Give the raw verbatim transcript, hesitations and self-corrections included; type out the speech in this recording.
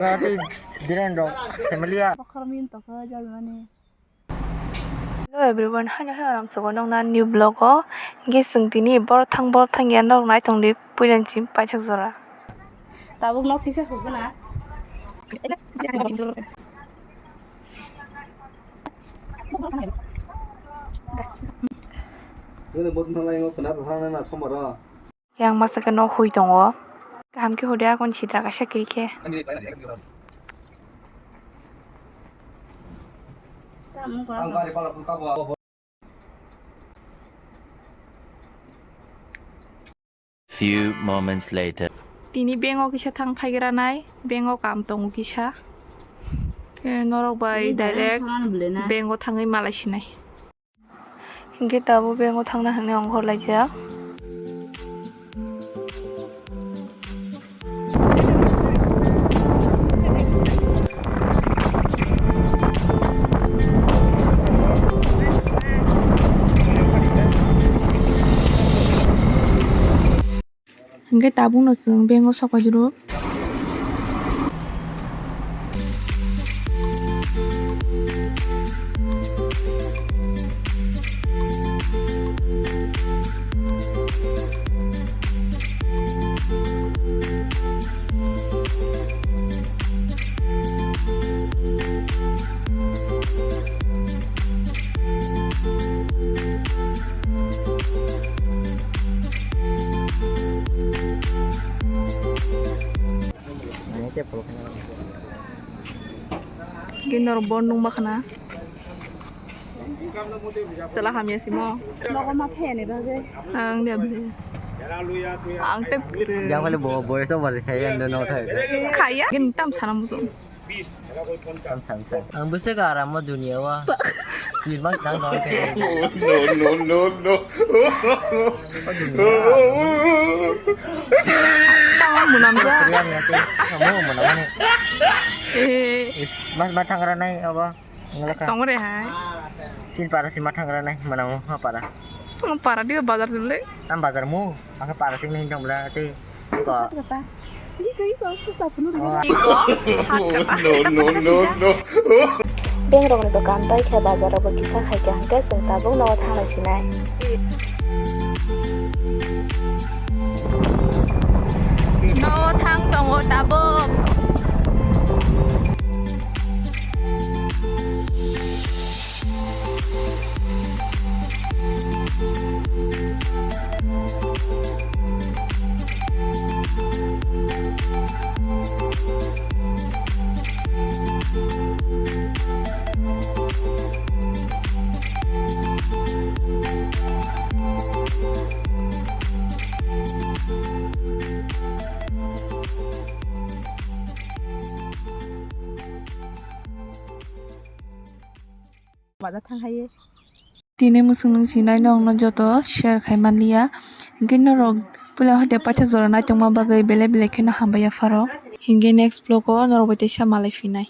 Tei biren rok family ya. Bokhorok min tokha jalmani. Hello everyone, haino haino lamsogo nokna new vlog o. Hingke chwng tini borthang borthang ya nok naitongdi puilanchim paithak jora. Tabuk nok kisa hukuna. Nini botong thang lai ngo khna thang na somaro. Yang masa khe nok hui tongo. Kaham khe hudia kon sidra kaisa kiri khe. Few moments later. Tini bank o kisa thang phaigra nai, bank o kam tongo kisa. Khe norok bai direct bank o thangwi malai sinai. Hingke tabuk bank o thangna hinwi ongkhor laijak. Hingke tabukno chwng bank o sokoidoro. Gini norok bo nung ma khana. Sela hamya simo. Nogo ma phaya ni bagwi. Ang de abdi. Ang tep kiri. Yang kali bo boy so bari khaya ando no thai. Khaya? Gini tam sana musu. Tam sana sana. Ang bisa ke arama dunia wa. Tirmak dang dong. No, no, no, no. Tama munam ja. Kamu munam ni. Eh. Mas matang ranai apa? Ngelaka. Tongre hai. Sin para si matang ranai mana mo ha para. Tong para dia bazar dulu. Am bazar mu, angke para si main dong bela te. Ko. Kata. Ini kayak kau susah penuh dengan. No, no, no, no. Bank rokni dokan bai khe bazar rogo kisa khai khe hwnkhe chwng tabuk nogo thanglai sinai. No thang tongo tabuk. Bazar thang hai. Tini mwswk nung sinai nokno joto share khai manliya. Hingke norok puila hoite paisa jora naitongma bagwi belai belai kheno hambai yapharo. Hingke next vlog o norok bai teisa malai phinai.